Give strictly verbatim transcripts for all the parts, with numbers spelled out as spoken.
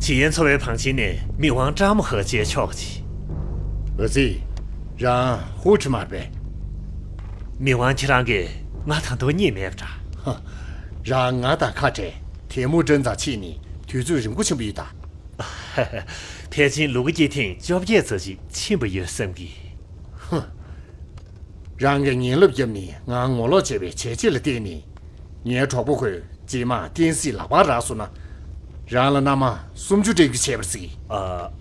ཞི་ཡན་ཚོ་བའི་བང་ཆེན་ནས་མི་དབང་ཀྲང་མོ་ཧེ་མཇལ་ཆོག་གི། འོ་ཙི། རང་ཧུའུ་ཁྲི་མ་རེད་པས། མི་དབང་ཁྱེད་རང་གིས་ང་ད་དུང་རྙེད་མེད་པ་འདྲ། ཧ། རང་ང་དང་ཁ་བྲལ། ཐེ་མུ་ཀྲིན་དང་ཕྱད་ནས་དུས་ཚོད་རིང་པོ་ཕྱིན་པ་ཡོད་ད། ཧ་ཧ། ཕལ་ཆེར་ལུ་གུ་སྐྱེས་ཐེངས་བཅོ་བརྒྱད་ཙམ་ཞིག་ཕྱིན་པ་ཡོད་བསམ་གི། ཧུམ། རང་གིས་ཉིན་རླབས་བརྒྱབ་ནས་ང་ངོ་ལོག་བྱས་པའི་བྱས་རྗེས་ལ་བརྟེན་ནས། ངའི་གྲོགས་པོ་ཁོས་རྗེས་མ་བསྟན་སྲིད་ལག་པར་རག་སོང་ན། རང་ལ་མནའ་མ་སུམ་ཅུ་སྤྲད་རྒྱུ་བྱས་པ་རེད་ཟེར་གི། ཨ།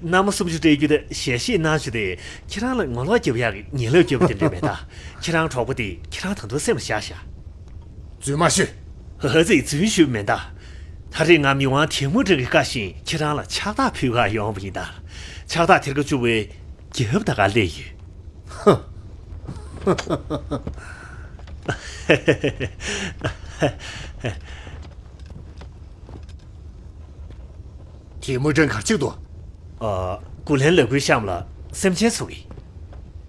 མནའ་མ་སུམ་ཅུ་སྤྲད་རྒྱུ་དེ་ཞལ་བཞེས་གནང་རྒྱུ་དེ་ཁྱེད་རང་ལ་ངོ་ལོག་རྒྱབ་ཡག་གི་ཉིན་རླབས་བརྒྱབ་པ་དེ་འདྲ་མེད་ད། ཁྱེད་རང་གྲོགས་པོ་དེ་ཁྱེད་རང་ད་དུང་སེམས་ལ་བཞག་བཞག་རྫུན་མ་ཤོད། ཧ་ཙི། རྫུན་ཞུས་མིན་ད། ད་རེས་ང་མི་དབང་ཐེ་མུ་ཀྲིན་གྱི་བཀའ་བཞིན་ཁྱེད་རང་ལ་ཕྱག་རྟགས་ཕུལ་གར་ཡོང་བ་ཡིན་ད། ཕྱག་རྟགས་ཐེར་ཀ་བཅུ་པའི་རྒྱབ་ད་ག་སླེབས་ཡོད། ཧ། ཐེ་མུ་ཀྲིན་ག་རེ་བྱེད་ཀྱི་འདུག་ཨ། སྐུ་ལྷན་ལ་སྐུའི་གཤམ་ལ་སེམས་ཅན་ཚུགས་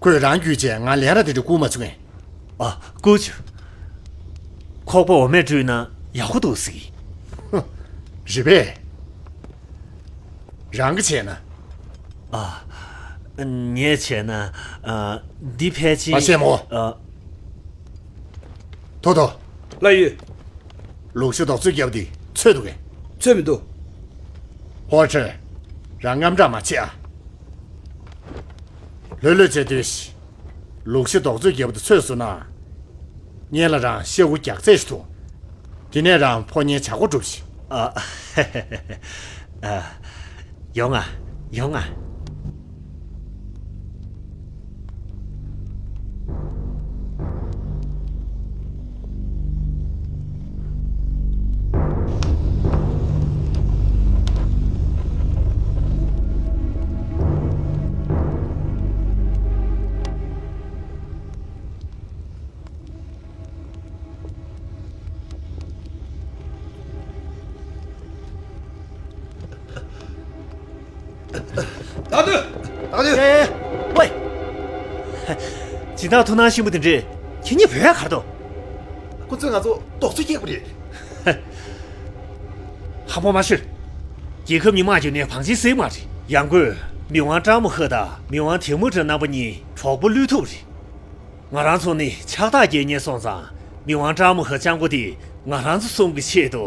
ཀྱི། ཁོས་རང་བརྒྱུད་བྱས་ང་ལན་ར་དེ་འདྲ་བསྐུར་མ་བྱུང་ངས། ཨ། བསྐུར་བྱུང་། ཁོག་པ་འོ་མས་བཀྲུས་ན་ཡག་པོ་འདུག་ཟེར་གི། ཧུ། རེད་པས། རང་གིས་བྱས་ན། ཨ། ངས་བྱས་ན། ཨ། འདི་ཕལ་ཆེར། མ་བཤད་མོ། ཨ། ཐོ་ཐོ། ལགས་ཡོད། ལུག་ཤ་རྡོག་བཙོས་བརྒྱབ་དེ་ཚོས་འདུག་གས། ཚོས་མི་འདུག་ཧོར་ཁྲི། རང་དངངས་སྐྲག་མ་བྱེད་ཨ། ལྷོད་ལྷོད་བྱས་སྡོད་ཤིག་ལུག་ཤ་རྡོག་བཙོས་བརྒྱབ་དེ་ཚོས་སོང་ན། ངས་ལ་རང་ཤ་ཁུ་རྒྱགས་ཚད་ཞིག་འཐུང་། དེ་ནས་རང་ཕོ་ཉའི་བྱ་སྒོ་སྒྲུབས་ཤིག་ཨ། ཨ། ཡོང་ང་། ཡོང་ང་། ད་དུ། ད་དུ། ཨེ། ཝེ། སྦྱིན་བདག་ཐུགས་སྣང་ཆེན་པོ་དེ་འདྲས་ཁྱེད་གཉིས་བོད་ཡ་གར་དོ། ཁོ་ཚོས་ང་ཚོ་རྡོག་བཙོས་བསྐྱལ་བ་རེད། ཧམ་པ་མ་བཤད། རྒྱལ་ཁབ་གཉིས་དམག་བརྒྱབ་ནས་བང་ཆེན་བསྲེགས་མ་རེད། ཡང་སྒོས་མི་དབང་ཀྲང་མོ་ཧེ་དང་མི་དབང་ཐེ་མུ་ཀྲིན་རྣམ་པ་གཉིས་གྲོགས་པོ་བློས་ཐུབ་རེད། ང་རང་ཚོ་ནི་ཕྱག་རྟགས་རྒྱག་ཉེ་སོང་ཙང་། མི་དབང་ཀྲང་མོ་ཧེ་སྤྱང་པོ་དེ་ང་རང་ཚོ་གསུམ་གྱི་ཆེད་དུ་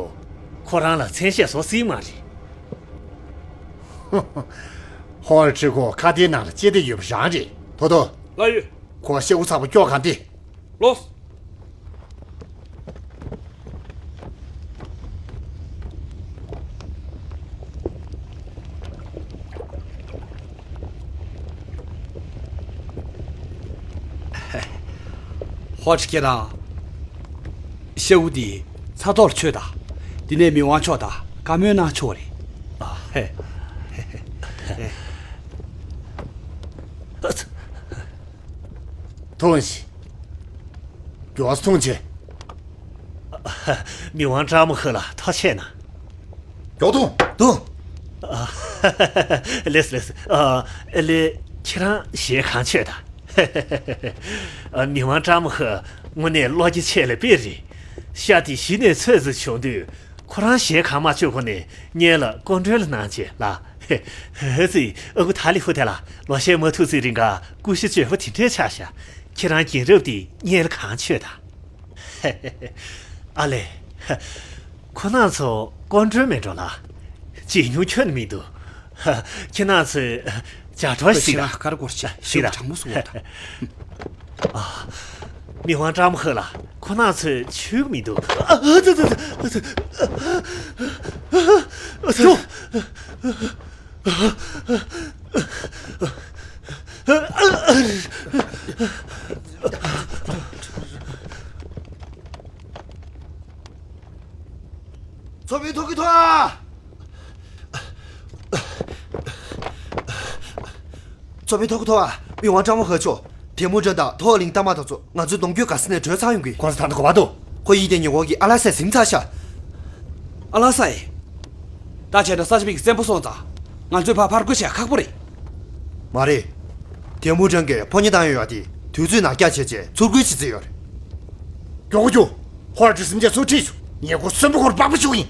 ཁོ་རང་ལ་མཚན་ཤས་བཟོ་སྲིད་མ་རེད། ཧོར་ཁྲི་ཁོ་ཁ་བརྡའི་ནང་ལ་ལྕེ་བདེ་ཡོད་པ་རང་རེད། ཐོ་ཐོ། ལགས་ཡོད། ཁོ་ཤ་ཁུ་ཚ་པོ་སྐྱོ་གང་དེ། ལོས། ཧོ་ཁྲི་ཁྱེད་རང་། ཤ་ཁུ་དེ་ཚ་ཐོག་ལ་མཆོད་དང་། དེ་ནས་མི་དབང་མཆོག་དང་བཀའ་མོལ་གནང་ཆོག་རེད། ཨ། ཧེ། ཐོངས་ཤིག་མགྱོགས་སུ་ཐོངས་བྱེད། མི་དབང་ཀྲང་མོ་ཧེ་ལ་ཐུགས་རྗེ་གནང་། མགྱོགས་ཐོངས། ཐོངས། ལེས་ལེས། ཨ། ལེ། ཁྱེད་རང་ཞལ་གང་མཆོད་དང་། མི་དབང་ཀྲང་མོ་ཧེ་དངོས་གནས་བློ་རྒྱ་ཆེ་ལ་དཔེ་རེད། ཤ་དེ་གཞི་ནས་ཚོད་ཙམ་བྱུང་དུས། ཁོ་རང་ཞལ་གང་མ་མཆོད་གོང་ནས་སྔོན་ལ་སྐུ་མགྲོན་ལ་གནང་བྱས་ལ། ཧེ་ཙི། ཨ་ཁུ་ཐ་ལི་ཧུ་ཐེ་ལ་ལོ་ཤས་མ་ཐུག་ཙམ་རིང་ག་སྐུ་ཞབས་སྤྱོད་པོ་དེ་འདྲས་ཆགས་ཤག་ཁྱེད་རང་རྒན་རབས་དེ་སྔོན་ལ་གང་མཆོད་དང་། ཨ་ལེ། ཁོ་རང་ཚོ་སྐུ་མགྲོན་མེད་འགྲོ་ལ། བརྗེད་མྱོང་ཁྱོན་ནས་མི་འདུག་ཁྱེད་རང་ཚོས་ཇ་གྲོ་ཞིག་ལ། ཁྱེད་རང་ཀར་སྐོར་ཞིག་ཞིག་ལ། གྲང་མོ་སུ་བོར་དང་། ཨ། མི་དབང་ཀྲང་མོ་ཧེ་ལ་ཁོ་རང་ཚོས་ཆུ་མི་འདུག་ཨ། ཨ། ཙི། ཙི། ཙི། ཙི། ཙི། ཙི། ཙི། ཙི། ཚོ་བའི་ཐོག་གི་ཐོག་ཨ། ཚོ་བའི་ཐོག་གི་ཐོག་ཨ། མི་དབང་ཀྲང་མོ་ཧེ་མཆོག་ཐེ་མུ་ཀྲིན་དང་ཐོ་ལིང་རྟ་དམག་དེ་ཚོ་ང་ཚོའི་གདུང་རྒྱུད་ག་ས་ནས་བྲོས་ཚར་ཡོང་གི། ཁོང་ཚོ་ད་ལྟ་ག་པར་འདུག་ཁོ་ཡིད་བརྟན་ཉེ་འཁོར་གྱི་ཨ་ལ་སའི་གཟིམ་ཚར་ཤག་ཨ་ལ་སའི། ད་བྱས་ན་ས་ཆ་མིག་གི་བཙན་པོ་སོང་ཙང་། ང་ཚོས་ཕར་ཕར་རྒོལ་བྱེད་ཁག་པོ་རེད། མ་རེད། ཐེ་མུ་ཀྲིན་གྱིས་ཕོ་ཉ་བཏང་ཡོད་ཡ་དེ་དུས་ཚོད་ནང་རྒྱག་བྱས་རྗེས་ཚུར་རྒོལ་བྱེད་རྩིས་ཡོད་རེད། མགྱོགས་པོ་རྒྱུགས། ཧོར་ཁྲི་སེམས་ཅན་ཚུར་ཁྲིད་ཤོག་ཉེ་འཁོར་གསོན་པོ་ཁོར་སྦག་སྦག་བྱུག་ཡིན།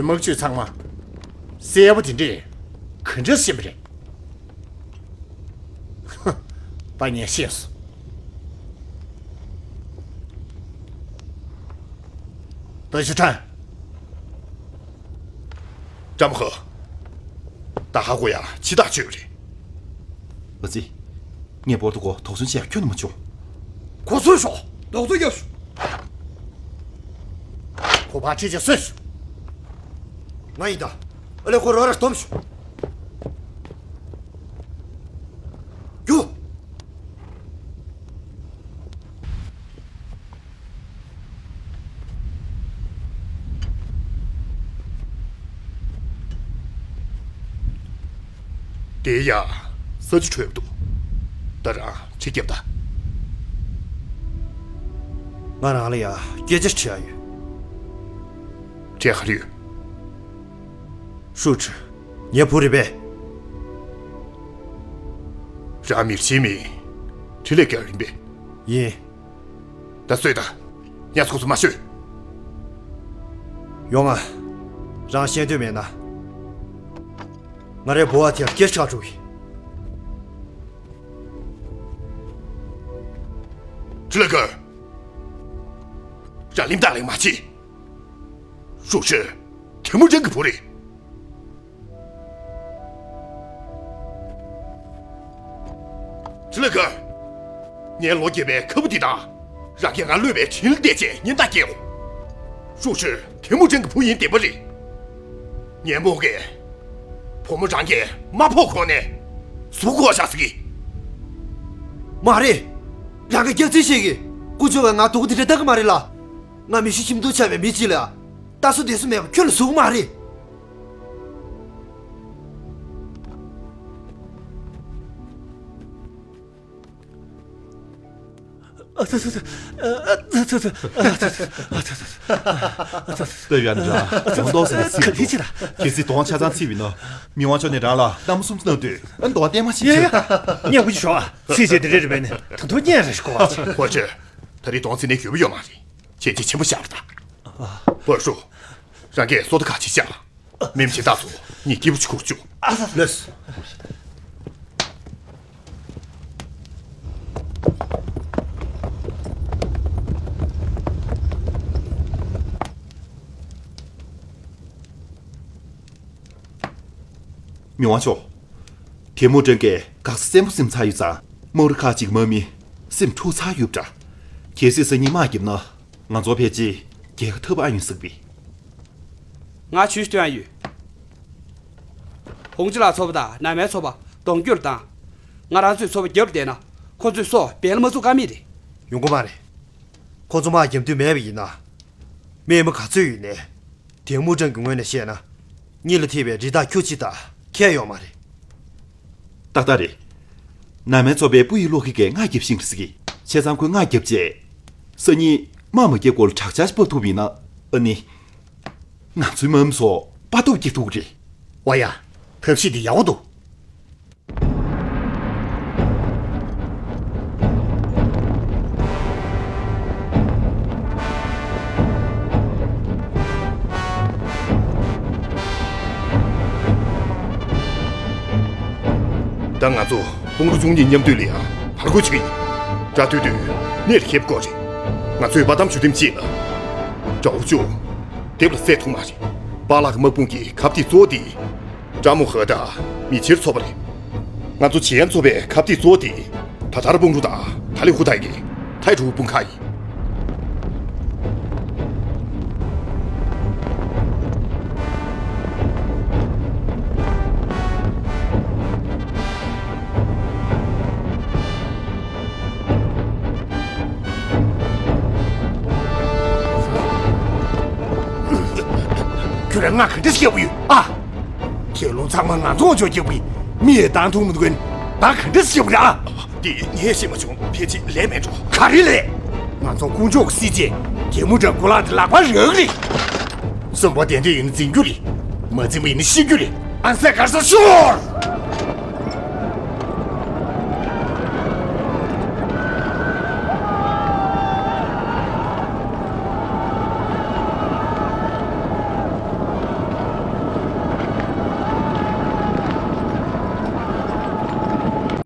ཚོའི་དམག་ཇུས་ཚང་མ་གསལ་པོ་དེ་འདྲས་ག་འདྲས་ཤེས་པ་རེད། ཧ། ད་ངས་ཤེས་སོང་། ཏ་ཞུ་ཁྲན། ཀྲམ་ཧ། ད་ཧ་གོ་ཡ་ཕྱི་ཐག་ཆོད་རེད། ཨ་ཙི། ངས་བོར་དུ་གོ་དོགས་ཟོན་བྱས་ཁྱོན་ནས་མ་བྱུང་། གོ་ཚོད་ཤོག་དོགས་ཚོད་རྒྱབ་ཤོག་ཁོ་ཕར་ཁྲིད་ཅིག་གསོན་ཤོག་ང་ཡིན་ད། ཨ་ལས་ཁོ་རོ་ར་སྟོམ་ཤོག་རྒྱུགས། དེ་ཡ། ས་ཆུ་འཕྲོད་འདུག་ད་རང་ཁྲིད་རྒྱབ་ད། ང་རང་ལ་ཡ་སྐད་ཆ་དྲི་ཡ་ཡོད། དྲི་ཡ་ག་རེ་ཡོད། ཧྲུའུ་ཀྲི། ངའི་བུ་རེད་པས། རང་མིར་ཆི་མི། ཁྲི་ལས་རྒྱལ་ཡིན་པས། ཡིན། ད་གསོད་དང་། ཡང་ཚོགས་སུ་མ་ཤོད། ཡོང་ང་། རང་ཤེས་འདོད་མེད་ན། ང་རའི་བུ་བ་དེར་སྐད་ཆ་འགྲོ་གི། ཁྲི་ལས་རྒྱལ། རང་ལིམ་ཏག་ལིང་མ་བྱེད། ཧྲུའུ་ཀྲི། ཐེ་མུ་ཅིན་གྱི་བུ་རེད། ཁྲི་ལས་རྒྱལ། ངའི་ལོ་བརྒྱད་པའི་ཁ་བུ་འདི་དང་། རང་གིས་ང་གློད་པའི་དྲིན་ལ་བརྟས་བྱས་ཉེན་བརྡ་སྐྱེལ་རོགས། ཧྲུའུ་ཀྲི། ཐེ་མུ་ཅིན་གྱི་བུ་ཡིན་བདེན་པ་རེད། ངའི་རྨོ་གིས་བུ་མོ་རང་གི་རྨ་ཕོག་གོང་ནས་ཟུག་གོ་བཞག་ཟེར་གི། མ་རེད། རང་གིས་སྐྱག་རྫུན་བཤད་གི། དཀོན་མཆོག་གིས་ང་སྡུག་པོ་དེ་འདྲ་ལྟ་གི་མ་རེད་ལ། ང་མི་ཤི་ཁྱིམ་སྡུག་ཆགས་པའི་མི་གཅིག་ལ། ལྟ་སྲོལ་བདེ་སྲོལ་མེད་པ་ཁྱོད་ལ་ཟུག་མ་རེད། ཨ་ཙི་ཙི་ཙི། ཨ་ཙི་ཙི་ཙི། ཨ་ཙི་ཙི་ཙི། ཨ་ཙི་ཙི་ཙི། ཨ་ཙི་ཙི་ཙི། ད་ཡོད་ན་འདྲ། གདོང་ཟེར་ནས་ཚིག་ག་ལེ་ཅི་ད། གལ་སྲིད་གདོང་ཆ་ཚང་ཚིག་པ་ཡིན་ན། མི་དབང་མཆོག་ནས་རང་ལ་གནམ་སུམ་ཙི་གནང་དུས། ཨ་གདོང་བསྟན་མ་ཤེས་ཡ་ཡ་ཡ། ཉན་དགོས་ཀྱི་ཞོག་ཨ་ཚིག་བྱས་དེ་འདྲ་རེད་པས་ནི། ད་དུང་ཉན་རེ་ཞིག་གོ་བ་ཅི། ཧོ་ཅི། ད་རེས་གདོང་ཚིག་ནས་ཡོད་པ་ཡོད་མ་རེད། ཁྱེད་ཀྱིས་ཆེན་པོ་བཞག་པ་དང་། པར་ཧྲུ། རང་གིས་སོ་ད་ཁ་ཆེ་བཞག་མེམ་ཆེ་ད་སོ་ངས་སྐྱིད་པོ་ཆུ་ཁུག་བཅུག་ལགས། མི་དབང་མཆོག་ཐེ་མུ་ཅིན་གྱིས་གག་ས་བཙན་པོ་ཟིན་ཚར་ཡོད་ཙང་། དམག་རུ་ཁག་ཅིག་དམག་མི་སེམས་འཁྲུག་ཚར་ཡོད་པ་འདྲ། གལ་སྲིད་སང་ཉིན་དམག་བརྒྱབ་ན། ང་ཚོ་ཕལ་ཆེར་རྒྱལ་ཁ་ཐོབ་ཨ་ཡོང་སྲིད་པས། ང་ཇུས་སྟོན་ཡ་ཡོད། ཧོང་ཅི་ལགས་ཚོ་པ་དང་ནང་མའི་ཚོ་པ་གདོང་བསྐྱུར་དང་། ང་རང་ཚོའི་ཚོ་པ་རྒྱབ་བསྡད་ན། ཁོ་ཚོས་སོ་སྦས་ལ་མ་བཙུགས་ཀ་མེད་རེད། ཡོང་གི་མ་རེད། ཁོ་ཚོ་དམག་རྒྱབ་འདོད་མེད་པ་ཡིན་ན། རྨས་མ་ག་ཚོད་ཡོད་ནའི། ཐེ་མུ་ཅིན་གྱི་ངོས་ནས་བཤད་ན། གཉིད་ལ་ཐིགས་པའི་རི་དྭགས་ཁྱུ་གཅིག་དང་ཁྱད་ཡོད་མ་རེད། ཏག་ཏག་རེད། ནང་མའི་ཚོ་པའི་སྤུ་ཡི་བློ་ཁེ་གས་མངའ་རྒྱབ་ཤིང་རེད་ཟེར་གི། བྱས་ཙང་ཁོས་མངའ་རྒྱབ་རྗེས། སང་ཉིན་དམག་མ་རྒྱབ་སྐོར་ལ་དྲག་ཆར་ཞིག་བབས་ཐུབ་ཡིན་ན། ཨ་ནི། ང་ཚོའི་དམག་མི་ཚོ་དཔའ་སྟོབས་སྐྱེ་ཐུབ་ཀྱི་རེད། ཨོ་ཡ། ཐབས་ཤེས་འདི་ཡག་པོ་འདུག་ད་ང་ཚོ་དཔུང་རུ་བཅུ་གཉིས་མཉམ་འདུས་ལ་ཡང་བར་སྐོར་བྱེད་ཀྱི་ཡིན། དགྲ་ཐུག་དུས་གནས་ལ་ཁེབས་དགོས་རེད། ང་ཚོས་བ་དམ་ཆུ་དེམ་བྱེད་ལ། དགྲ་བོ་བཅུ། དེབ་ལ་བསད་ཐུབ་མ་རེད། པཱ་ལགས་ཀྱི་དམག་དཔུང་གི་ཁ་གཏད་གཙོ་བོ་དེ། ཀྲ་མོ་ཧ་དང་མི་ཆེར་ཚོ་པ་རེད། ང་ཚོ་ཆེ་ཡན་ཚོ་པའི་ཁ་གཏད་གཙོ་བོ་དེ། ད་ཐར་སྤུང་རུ་དང་ཐ་ལི་ཧུ་ཐའི་གི་ཐའི་ཀྲུའུ་དཔུང་ཁག་ཡིན། ཁྱོད་རང་ང་ག་འདྲ་ཞིག་བྱེད་པ་ཡོད་ཨ། ཁྱེད་རླུང་ཚང་མ་ང་ཚོ་ངོ་ཅོག་རྒྱག་པའི་མི་ཡི་གདང་ཐུག་མི་འདུག་གན། ད་ག་འདྲ་ཞིག་བྱེད་པ་རེད་ཨ། འདི་ངས་ཤེས་མ་བྱུང་། ཕལ་ཆེར་ལས་མེད་འགྲོ། ག་རེ་ལས། ང་ཚོ་དཀོན་མཆོག་གི་སྲིད་ཅེས་རྒྱལ་མོ་འདྲ་གོ་ལག་དེ་ལག་པར་རག་གི་རེད། གསོན་པོ་བདེ་འདོད་ཡིན་ན་འཛིན་རྒྱུ་རེད། མ་འཛིན་པ་ཡིན་ན་ཤི་རྒྱུ་རེད། ཨན་སེ་གར་ས་ཤོར།